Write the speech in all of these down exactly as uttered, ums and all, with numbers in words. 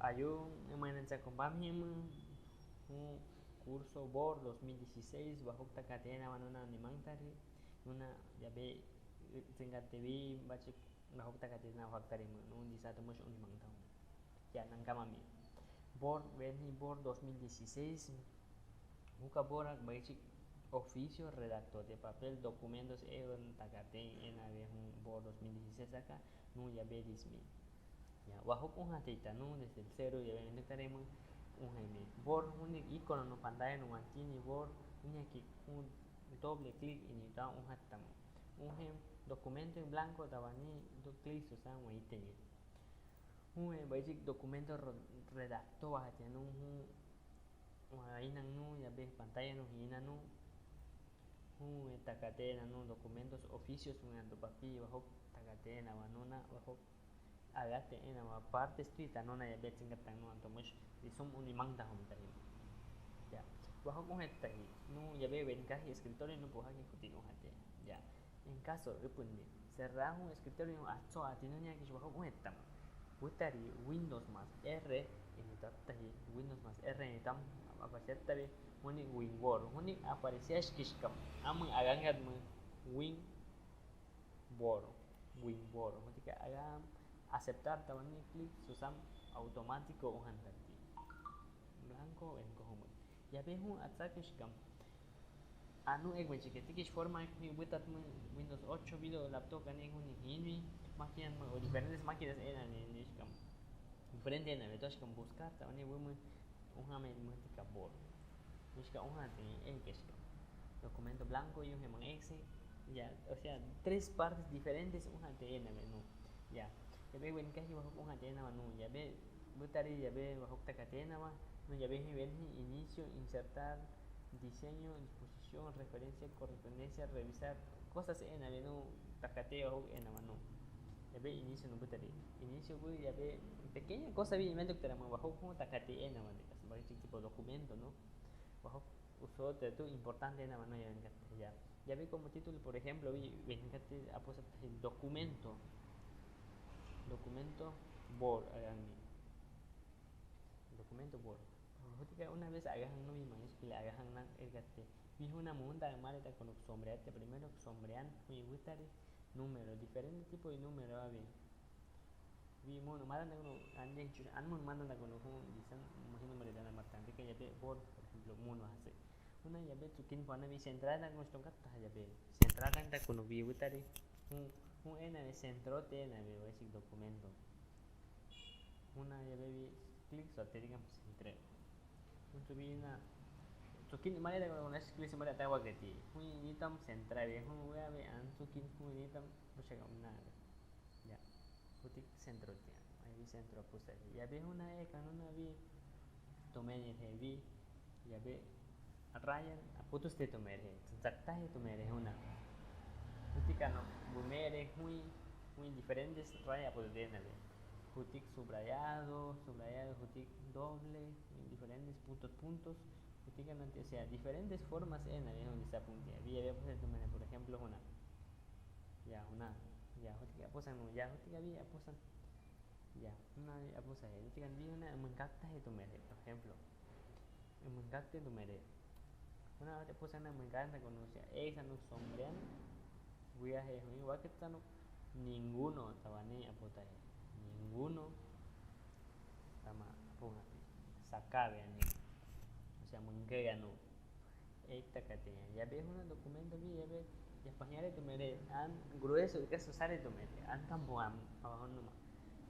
Ayun, emanan sa kumpami hima, hu, curso Word dos mil dieciséis, wahuk takatena wa nuna ni mangtari, nuna yabe, singkat tewi, bachik, wahuk takatena wa huk tari ma, nuna disa tomash uni mangtahun. Ya, nangkamami. Word, wenhi Word dos mil dieciséis, huka Word, bachik, oficio, redactor de papel, documentos, ewan, takaten, ena we hun Word dos mil dieciséis aka, nuna yabe dismi. Ya, wahuk un hati tanu, desde el cero ya ven tare ma, un hemi. Word, un icono no pantalla no mantini Word, un hemi ki un doble clic ini ta un hati tama. Un hemi documento en blanco tawani do clic so sa un iteni. Un hemi bachik documento ro-, redacto wa hati nu, un, wa inan nu, yabe pantalla nu, inan nu, un, eh, takatena nu, documentos, oficios, un, anto papi, wahuk takatena wa nuna, wahuk agate ena wa parte escrita, nuna yabe singkat tanu, anto mash, disum uni mangtahun tari. Ya. Wahuk un hati tari, nu yabe wenkahi escritorio nu puhaki kuti nu hati. Ya. En caso, upun mi. Serrahun escritorio atso ati nu niya ki wahuk un hati tama. Witari Windows mas R, ini tatahi, Windows mas R ini tam, apa siya tabi, huni Win Word, huni aparece ash kishkam, ama agangat ma Win Word, Win Word. Hutika agam aceptar tawani clic, so sa automático un hati tari. Blanco, en ko humut. Yabe hun atsa kishkam. Anu ek bachik, tikish forma ek mi butat ma Windows ocho bido laptop kani huni hini, máquina ma, o diferentes máquinas ena ni, ni kishkam. Diferente ena, beto kishkam buscar, tawani wima, un hami ma tika Word. Mishka un hati, en kishkam. Documento blanco, yo heman exe. Ya, o sea, tres partes diferentes, un hati ena, no. Ya. Yabe wenkahi wahuk un hati ena wa nu. Yabe witari yabe wahuk takatena wa. Nu yabe hi wenhi inicio, insertar, diseño, disposición, referencia, correspondencia, revisar. Cosas ena we nu takate wahuk ena wa nu. Yabe inicio nu witari. Inicio wi yabe pequeña cosa wi inventok tara ma wahuk hun takate ena wa de. Bachik tipo documento, no? Wahuk uso te tu importante ena wa nu ya wenkat ya. Yabe como título, por ejemplo, wi, wenkat apusa tahi documento. Documento Word, aganmi. Documento Word. Hutika una vez agahan nu wi, manis pile agahan na ergate. Wi huna munta mare ta kono sombreante, primero sombrean, wi witari número, diferente tipo de número, a ver. Wi mun, matan ta kono, ande, an mun matan ta kono, hun, disan, imagino mare dana matan, de que yabe Word, por ejemplo, mun wa hase. Huna yabe tsukin pana wi central ta kono, tongkat ta yabe. Central ta kono wi witari. Hun, hun ena wi centro te ena wi bachik documento. Huna yabe wi clic so te digam centre. Hun tsukin na, tsukin mare ta kono, clic mare ta wa gati. Hun ini tam central wi, hun yabe an tsukin, hun ini tam, busha kam na. Ya. Hutik centro tiyan. Ai wi centro apusa hi. Yabe huna e kanuna wi tomene he wi. Yabe raya aputuste tomere he. Tsakta he tomere huna. Hutik ano bumere hui, hui diferentes raya apututena wi. Hutik subrayado, subrayado, hutik doble, hui diferentes puntos, puntos. Hutik ano, o sea, diferentes formas ena wi huna disa punti. Wi yabe apusa tomene, por ejemplo, huna. Ya, huna. Ya, hutik apusan, ya, hutik abi apusan. Ya, huna apusa he. Hutik an bi huna mengkakta he tomere, por ejemplo. Mengkakta he tomere. Huna apusan na mengkakta kono siya. E sanu sombrean. Wi a he huna wakit sanu ninguno tawani aputa he. Ninguno. Tama apu hapi. Sakabe ani. O sea, mengkakta nu. Ek takate. Yabe huna documento bi, yabe, ya pañare tomere, an grueso, ka so sare tomere, an tambo am, awa hunu ma.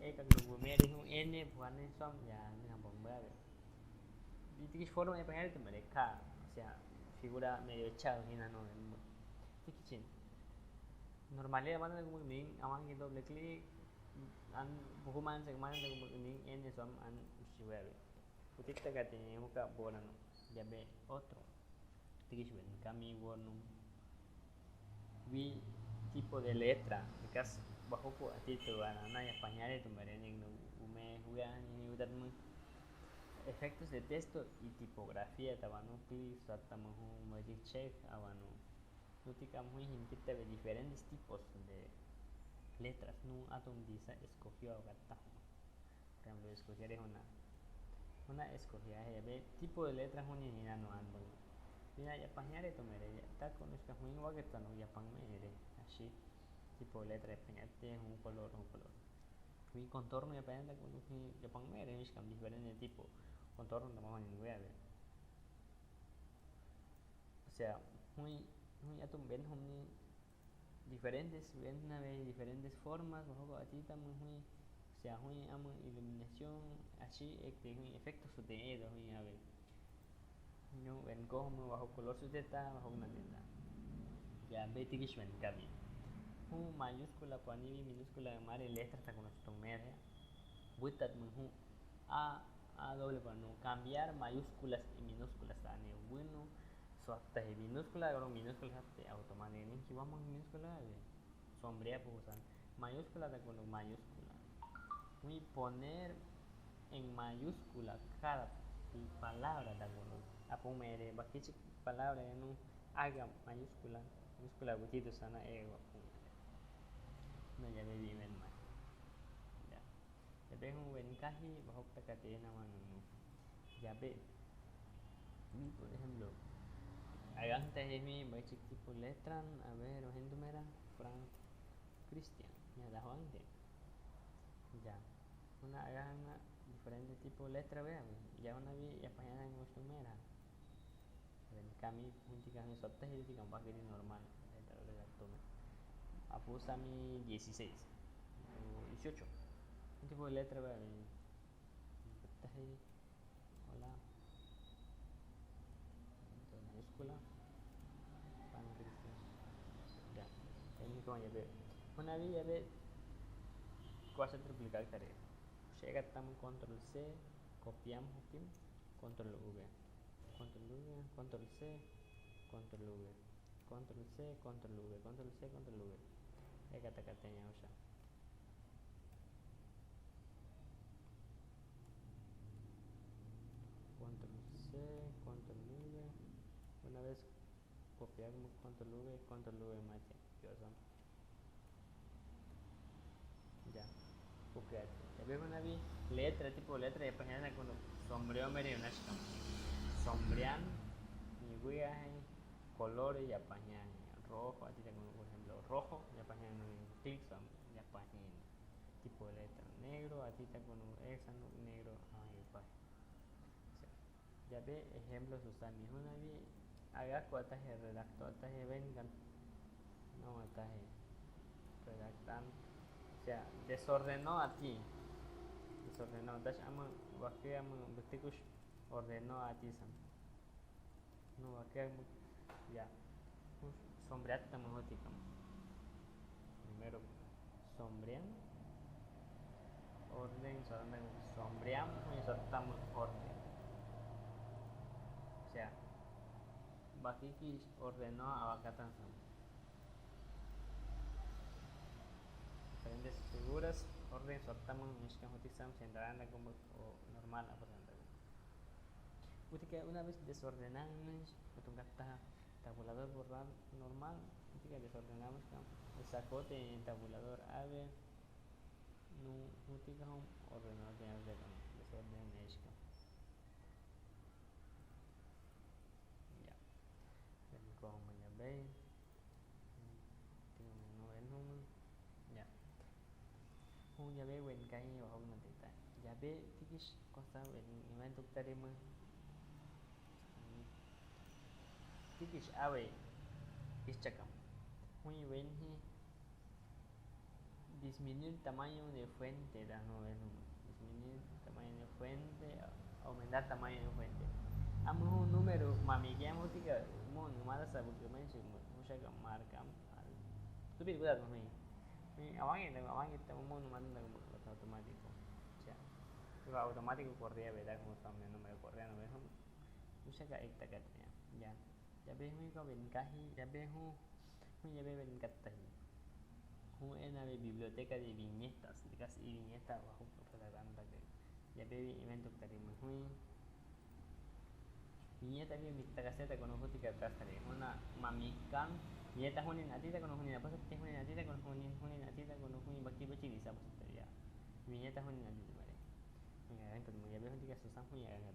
Ek ak nunggu mere hunu ene, buane som, ya, ni tambo mbabe. Di tikish forma ya pañare tomere, ka, o sea, figura medio echado, hina no, em, tikichin. Normalidad, manda como ning, aman ki doble clic, an, buku man, se man, como ning, ene som, an, shiwabe. Hutik takate, huka bola no, yabe otro. Tikish wen, kami wonu. Wi tipo de letra, kas bahuku atitu ana ya pañare tomere ning no ume huya ni udat mu. Efectos de texto y tipografía tawanu pli sata mahu magic check awanu. Nutika muhi hin kita ve diferentes tipos de letras nu atum disa escogió agata. Por ejemplo, escogeré huna. Huna escogeré, yabe tipo de letra huni hina no anbang. Bina yapañare to mere, ya, ta kono ska huin wage tano yapan mere, así. Tipo de letra yapañate, un color, un color. Huin contorno yapañate, kono huin yapan mere, huin skam diferente tipo. Contorno tama huin wea be. O sea, huin, huin atum ben hum ni diferentes, ben na be diferentes formas, wahoko atita mun huin, o sea, huin amun iluminación, así, ekte huin efecto sudene do huin abe. No, ben ko hum wahok color sudeta, wahok na deta. Ya, be tikis ben kami. Hum mayúscula pani bi minúscula mare letra ta kono tumere. Buitat mun hum a, a doble pa no cambiar mayúsculas y minúsculas ta ne bueno. Suatta he minúscula, agora minúscula te automáticamente ki vamos minúscula, eh, sombrea po usan. Mayúscula ta kono mayúscula. Huin poner en mayúscula cada palabra ta kono. Apu mere, bakichik palabra ya no haga mayúscula, minúscula gutido sana e apu. No, ya be bi men ma. Ya. Yabe hum ben kahi, wahok ta katena manu. Yabe. Mi, por ejemplo, agan ta he mi, bakichik tipo letran, a ver, wahen tumera, Frank Christian. Ya, da Juan de. Ya. Huna agan na diferente tipo letra, be, ya huna bi, yapaña na ngos tumera. Ben kami, hum tika hum sotta hiri tika bakiri normal. Letra redacto me. Apu sami dieciséis. O dieciocho. Hum tipo letra, be, ben. Sotta hiri. Hola. Entonces, mayúscula. Pan Cristian. Ya. Ini ko yabe. Huna bi yabe. Kuasa triplicar kare. Sega tam control C, copiam hukim, control V. Control V, control C, control V. Control C, control V, control C, control V. E kata kata ya usa. Control C, control V. Una vez copiar, control V, control V mate. Yo son. Ya. Copiar. Yabe huna bi letra, tipo letra, yapaña na kono sombreó mere na skam. Sombrean, ni guya hai, color yapaña, rojo, atita kono, por ejemplo, rojo, yapaña no clic sam, yapaña. Tipo letra, negro, atita kono, esa no, negro, ah, yapaña. O sea, yabe ejemplo susami huna bi, aga ko atahe redacto atahe ben kan. No atahe redactan. O sea, desordenó ati. Desordenó. Dash ama, wake ama, betikus ordenó ati sam. No, wake ama, ya. Sombreat tama hoti kam. Primero, sombrean. Orden, sombrean, sombrean, sombrean, orden. O sea, bakiki ordenó awakatan sam. Diferentes figuras, orden, sotta mun, miskan hoti sam, sentaranda como normal, apa sentaranda. Utika una vez desordenamos, utungkata tabulador borrar normal, utika desordenamos kan. Sakote tabulador ave, no, utika hom ordenador de ave kan, desordenamos kan. Ya. Ven ko hom ya be. Tingnan mo, ven hom. Ya. Hom yabe wen kai wahok na tita. Yabe tikis kosa wen iman tuk tari ma. Tikis awe. Kis chakam. Hom wen hi. Disminuir tamaño de fuente, da no ven. Disminuir tamaño de fuente, aumentar tamaño de fuente. Amu número mami ke amu tika mo numada sabu ke men si mo saka markam. Tupit kuda to mi. Mi awangi da awangi ta mo numada da automático. Ya. Iba automático corría, ¿verdad? Como también no me corría, no me. Mo saka ek takat ya. Ya. Yabe hom ka wen kahi, yabe hom. Hom yabe wen kattahi. Hom ena be biblioteca de viñetas, de kas i viñeta wahok ko pelaran ta ke. Yabe be evento tari mo hom. Viñeta be mi takaseta kono hoti ka tas tari. Hona mamikan, viñeta honin atita kono honin apa sete honin atita kono honin, honin atita kono honin baki bachi bisa apa sete ya. Viñeta honin atita mare. Ay, pero ya veo, diga, San Juan ya, ya.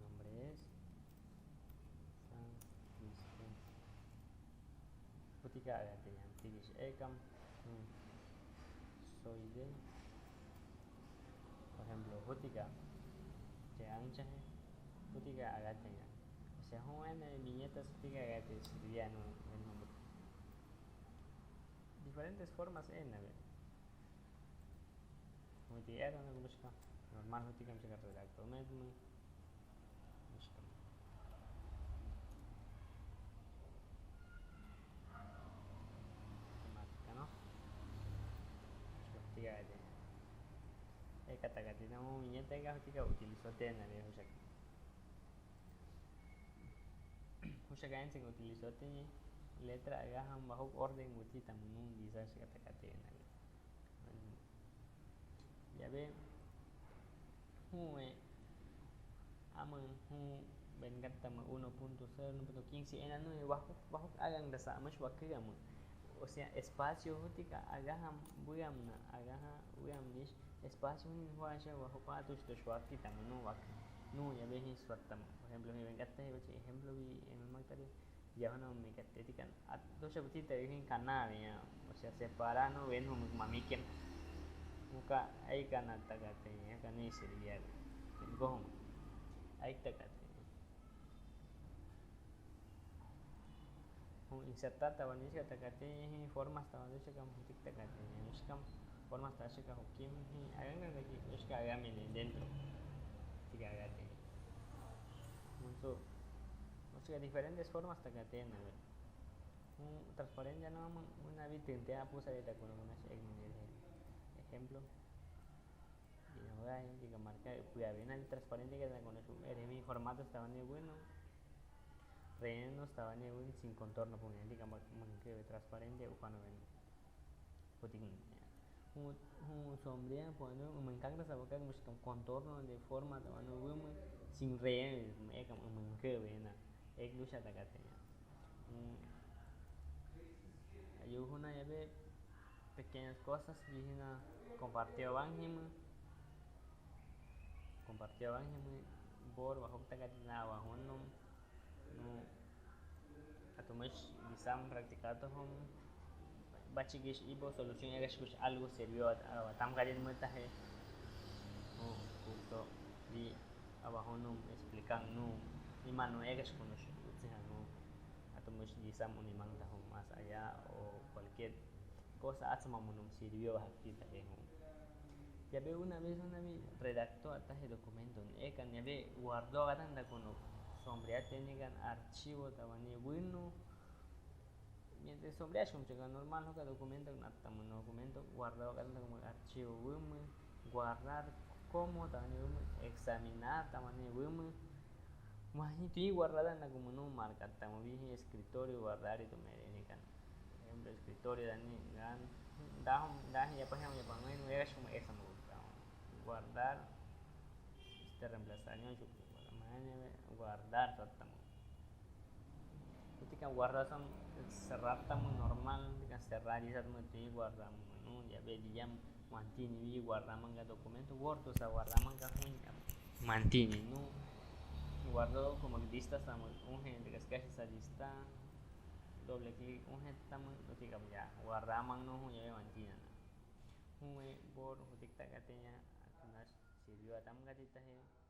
Nombre es San Luis. Buti ka agate ñan, tigis ekam, hmm, soy de, por ejemplo, buti ka, che ancha he, buti ka agate ñan. O sea, hon en viñetas buti ka agate, sirviano, en nombre. Diferentes formas en, a ver. Buti ka, no, buska. Normal, buti ka, buska redacto, me, me. Buska. Temática, no? Buska, buti ka, de. E, kata, kata, no, viñeta, ka, buti ka, utilizo, te, na, de, buska. Husha ka ense utilizo te letra agahan bahok orden buti ta munu disa shika ta katena. Ya ve, huu e, aman huu, ven katta ma uno punto cero, uno punto quince, ena nu e bahok, bahok agan dasa, aman shwa kega mu. O sea, espacio huti ka agahan bugamna, agahan bugamnish, espacio huni huwa sha wa huwa tush tush wakki tama nu wakki. Nu ya ve hin swat tama. Por ejemplo, mi ven katta hi bachi ejemplo bi en maktari. Ya hona mi katta ti kan. At dosha buti ta hin kana ve ya. O sea, separa nu ven hum mamikem. Muka ai kana ta katta ya, kana sirviya. Go hum. Ai ta katta. Hum insertar ta wani shika ta katena, formas ta wani shika, hum tik ta katena, shika formas ta shika hukim hi, agan na ki, shika agan mi dentro. Tik agan te. Hum so, shika diferentes formas ta katena, ve. Hum transparente no, hum na vi tinte a pusa de ta kuno, kuno, ejemplo. Ina wai, tika marka, puya vena transparente ke ta kono su, ere mi formato estaban de bueno. Relleno estaban de bueno, sin contorno, pone, tika mar-, manke transparente, ufano ven. Puting. Hum, hum sombra, pone, mankan ta sabaka, mus con contorno de forma, estaban de bueno, sin relleno, eka manke vena. Ek lucha ta katena. Hum. Ayu huna ya ve, pequeñas cosas, vihina compartió banhima. Compartió banhima, bor, bahok ta katena, bahonum. Nu, atumesh, bisam, practicado hom. Bachi gish ibo solución, ya gash kush algo sirvió, a, a, tam karin mata he. Nu, punto, di, a, bahonum, explican, nu, ni mano, ya gash kunush, utsi hanu. Atumesh, bisam, un imang ta hom, más allá, o cualquier cosa, atsma munum sirvió, bahak ti ta ke hom. Ya ve una vez, una vez redactó ata he documento, e kan ya ve guardó atan ta kono sombra teni kan archivo ta wani bueno. Mientras sombra shum chega normal, hoka documento na ta kono documento guardó atan ta kono archivo bueno, guardar como ta wani bueno, examinar ta wani bueno. Mahi ti guardar na kono marka ta mo vi escritorio guardar itu mere ni kan. Por ejemplo, escritorio dani, dan, dahum, dahi ya pa hum ya pa ngai, no ya shum esa mo. Guardar, este reemplazar, no, shum, guardar, sat tamo. Tika guardar sam, serrar tamo normal, tika serrar, ya sat mo ti guardar mo, no, ya ve, ya mantini, vi guardar manga documento, guardo sa guardar manga hum, ya mantini, no, guardo como lista, sa mo, un gente que es casi sa lista, doble clic, un gente tamo, no, tika ya, guardar man, no, ya ve, mantina, no. Hum e bor, hutik ta katena, atunas, sirvió atam katita he.